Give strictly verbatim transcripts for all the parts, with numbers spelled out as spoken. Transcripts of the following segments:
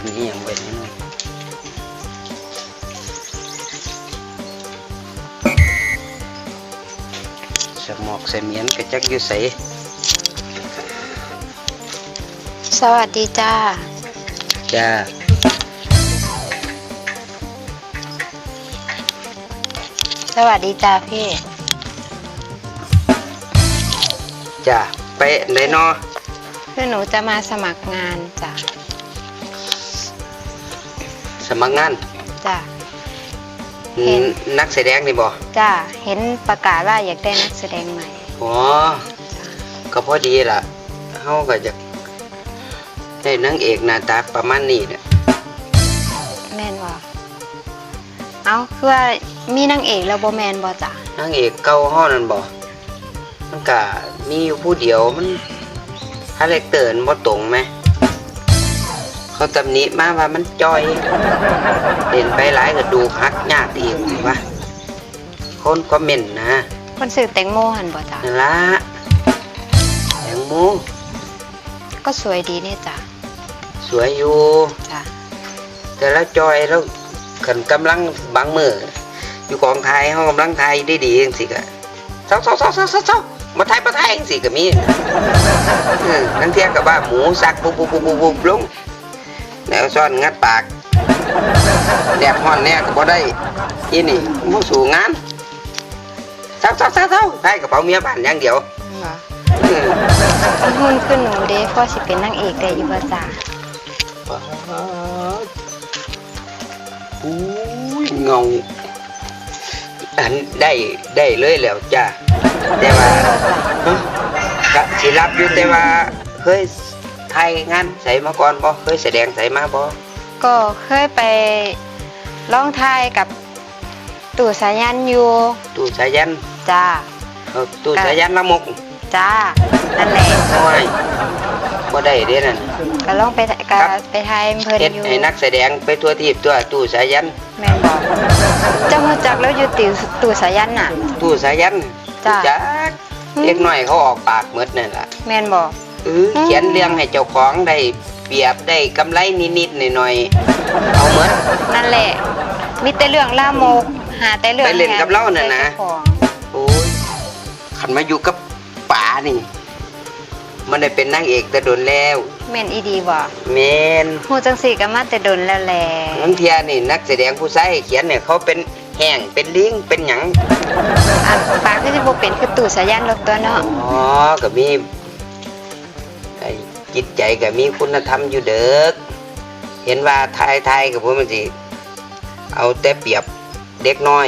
นี่ยังเป็นนี่ สมอกเสมียนกะจักอยู่ไส สวัสดีจ้า จ้า สวัสดีจ้าพี่ จ้า ไปไหนเนาะ คือหนูจะมาสมัครงานจ้ะ สมัครงาน จ้ะ อืม เห็น นักแสดงนี่บ่ จ้ะ เห็นประกาศว่าอยากได้นักแสดงใหม่ อ๋อ จ้ะ ก็พอดีล่ะ เฮาก็อยากได้นางเอกหน้าตาประมาณนี้แหละ แม่นบ่ เอ้า คือว่ามีนางเอกแล้วบ่แม่นบ่จ้ะ นางเอกเก่าเฮานั่นบ่ มันกะมีอยู่ผู้เดียว มันคาแรคเตอร์มันบ่ตรงแหม เขาตำหนิมาว่ามันจ่อย เล่นไปหลายกะดูกหักยากอีกว่า คนคอมเมนต์นะ คนชื่อแตงโมหั่นบ่จ้ะ นั่นละ แตงโม ก็สวยดีเนี่ยจ้ะ สวยอยู่ จ้ะ แต่ละจ่อยแล้ว คันกำลังบางมื้อ อยู่กองถ่าย เฮากำลังถ่ายดีๆจังซี้กะ เซาๆๆๆๆ บ่ถ่าย บ่ถ่ายจังซี้กะมี เออ ลางเทื่อก็ว่าหมูสัก ปุ๊บๆๆๆๆ ลง แล้วซ่อนงัดปาก แดดร้อนแน่ก็บ่ได้ อีนี่บ่สู้งาน เซาๆๆๆ ถ่ายกระเป๋าเมียบ้านอย่างเดียว บ่ เออ คนหุ่นคือหนูเด้ พอสิเป็นนางเอกได้อยู่บ่จ้า ป๊าด อุ้ย เงา อันได้ ได้เลยแล้วจ้า แต่ว่า ฮะ กะสิรับอยู่ แต่ว่าเคยถ่ายงานไสมาก่อนบ่ เคยแสดงไสมาบ่ ก็เคยไปลองถ่ายกับ ตู้สายันอยู่ ตู้สายัน จ้า เออ ตู้สายันลามก จ้า นั่นแหละ โอ้ย บ่ได้เด้นั่น ก็ลองไป ก็ ครับ ไปถ่ายเพิ่น เฮ็ด อยู่ ให้นักแสดงไปทั่วทีปตัว ตู้สายัน แม่นบ่ เจ้ารู้จักแล้วอยู่ติ ตู้สายันน่ะ ตู้สายัน จ้า รู้จัก อืม เด็กน้อยเขาออกปากหมดนั่นล่ะ แม่นบ่ เออ อืม เขียนเรื่องให้เจ้าของได้เปรียบได้กำไรนิดๆหน่อยๆ เอาหมด นั่นแหละ มีแต่เรื่องลามก หาแต่เรื่อง ไปเล่นกับลาวนั่นนะ เจ้าของ โอ้ย คันมาอยู่กับป๋านี่ มันได้เป็นนางเอกแต่โดนแล้ว แม่นอีดีบ่ แม่น ฮู้จังซี่ก็มาแต่โดนแล้วแหละ ลางเทื่อนี่นักแสดงผู้ชายเขียนเนี่ยเขาเป็นแห้งเป็นลิงเป็นหยัง อ่ะ ป๋าคือสิบ่เป็นคือตู้สายันดอกตัวเนาะ อ๋อ ก็มี ไอ้จิตใจก็มีคุณธรรมอยู่เด้อ เห็นว่าถ่ายๆก็บ่แม่นสิเอาแต่เปรียบเด็กน้อย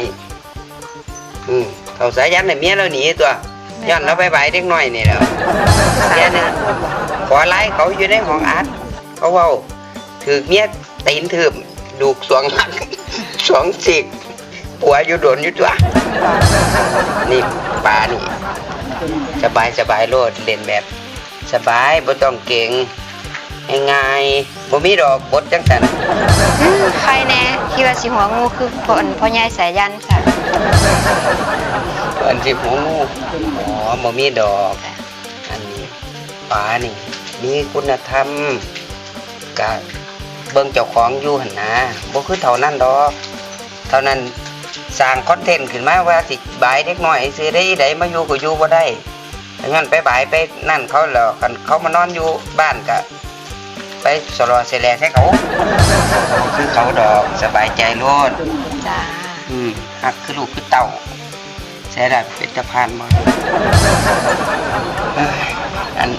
อืม เฒ่าสายันน่ะเมียลาวหนีตัว แม่น ย้อนลาวไปบายเด็กน้อยนี่แหละ แค่นั้น ขอไลน์เขาอยู่ในห้องอัด เขาเว้า ถืกเมียตีนถืบ ดูกสองหัก สองซีก ปัวอยู่โดนอยู่ตัว นี่ป๋านี่ สบายสบายโลด เล่นแบบสบาย บ่ต้องเกรง ง่ายๆ บ่มีดอกบทจังซั่น อืม ใครแน่ คิดว่าสิหัวงูคือพ่อ พ่อใหญ่สายันค่ะ อันสิหัวงู อ๋อ บ่มีดอก อันนี้ป๋านี่ มีคุณธรรม กะเบิ่งเจ้าของอยู่หั่นนะ บ่คือเฒ่านั้นดอก เฒ่านั้นสร้างคอนเทนต์ขึ้นมาว่าสิบายเด็กน้อยซื่อได้ใดมาอยู่ก็อยู่บ่ได้ ถ้างั้นไปบายไปนั่นเขาแล้ว คันเขามานอนอยู่บ้านกะไปสะเลาะเสแหล่ใส่เขา บ่คือเขาดอก สบายใจโลด จ้า อืม ฮักคือลูกคือเต้า ใช้ได้เป็นตาผ่านบ่ เอ้ย อัน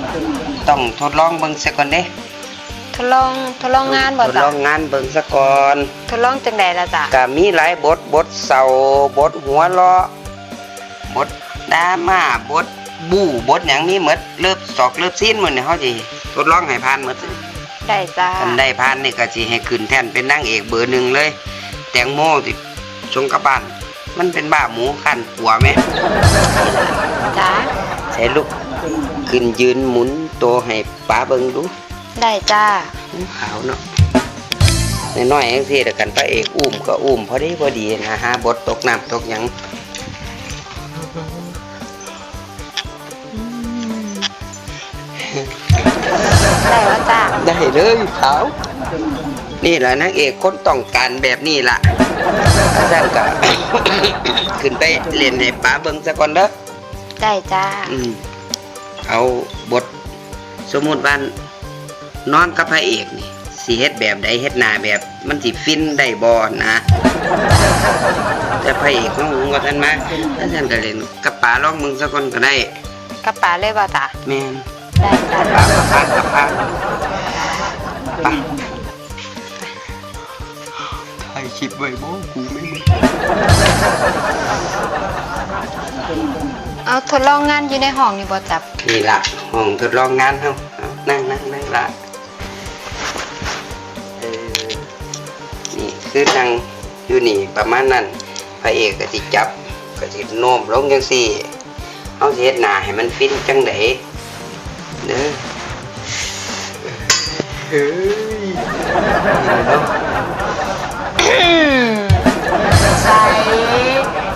ต้องทดลองเบิ่งซะก่อนเด้ ทดลอง ทดลองงานบ่ ทดลอง จ้ะ งานเบิ่งซะก่อน ทดลองจังใดล่ะจ้ะ ก็มีหลายบท บทเศร้า บทหัวเราะ บทดราม่า บทบู๊ บทหยังมีหมด เลิฟซอกเลิฟซีนหมดนี่ เฮาสิทดลองให้ผ่านหมด ได้จ้า คันได้ผ่านนี่ก็สิให้ขึ้นแท่นเป็นนางเอกเบอร์หนึ่งเลย แตงโมสิส่งกลับบ้าน มันเป็นบ้าหมูคันหัวแม่ จ้า ใส่ลุกขึ้นยืนหมุนตัวให้ป๋าเบิ่งดู ได้จ้า ขาวเนาะ น้อยๆจังซี่ แล้วกันพระเอกอุ้มก็อุ้มพอดีพอดีนะ หาบทตกน้ำตกหยัง ได้แล้วจ้า ได้เลยขาว นี่ล่ะนางเอกคนต้องการแบบนี้ล่ะ อาจารย์ก็ ขึ้นไปเล่นให้ป๋าเบิ่งซะก่อนเด้อ ได้จ้า อืม เอาบท สมมุติว่านอนกับพระเอกนี่ สิเฮ็ดแบบใด เฮ็ดหน้าแบบมันสิฟินได้บ่นะ แต่พระเอกของผมก็ท่านมา อาจารย์ก็เล่นกับป๋าลองเบิ่งซะก่อนก็ได้ กับป๋าเลยบ่จ้า แม่น ได้จ้า ป๋าป๋าป๋าป๋าป๋าไป ถ่ายคลิปไว้บ่กูไม่ เอาทดลองงานอยู่ในห้องนี่บ่จ้า นี่ล่ะ ห้องทดลองงานเฮา เอานั่งนั่งนั่งล่ะ เออ นี่คือนั่งอยู่นี่ประมาณนั้น พระเอกก็สิจับ ก็สิโน้มลงจังซี่ เฮาสิเฮ็ดหน้าให้มันฟินจังได๋ เด้อ เฮ้ย ใส่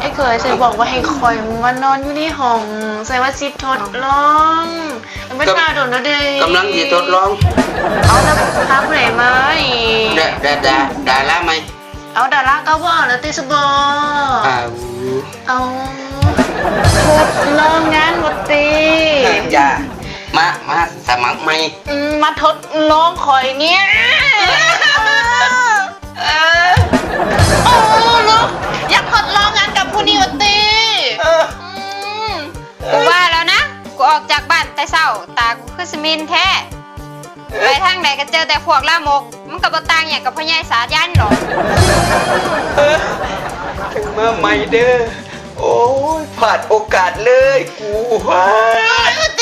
ไอ้เขยใส่บอกว่าให้คอยมานอนอยู่ในห้อง ใส่ว่าสิทดลองมันเป็น กำ มาโดนแล้วเด้ กำลังสิทดลอง เอาแล้วพาผู้ใดมาอีก ดาดาดาดาราใหม่ เอาดาราเก่าบ่เอาแล้วติสบอ อ้าว เอาทดลองงานบ่ติ จ้า มา มาสมัครใหม่ อืมมาทดลองคอยเนี่ย เออ โอ้เนาะอยากทดลองงานกับผู้นี้บ่ติ เออ อืม กูว่าแล้วนะ กูออกจากบ้านแต่เช้า ตากูคือสิมินแท้ ไปทางใดก็เจอแต่พวกลามก มันก็บ่ต่างหยังกับพ่อใหญ่สายันหรอก ถึงมาใหม่เด้อ โอ้ยพลาดโอกาสเลยกู โอ้ยบ่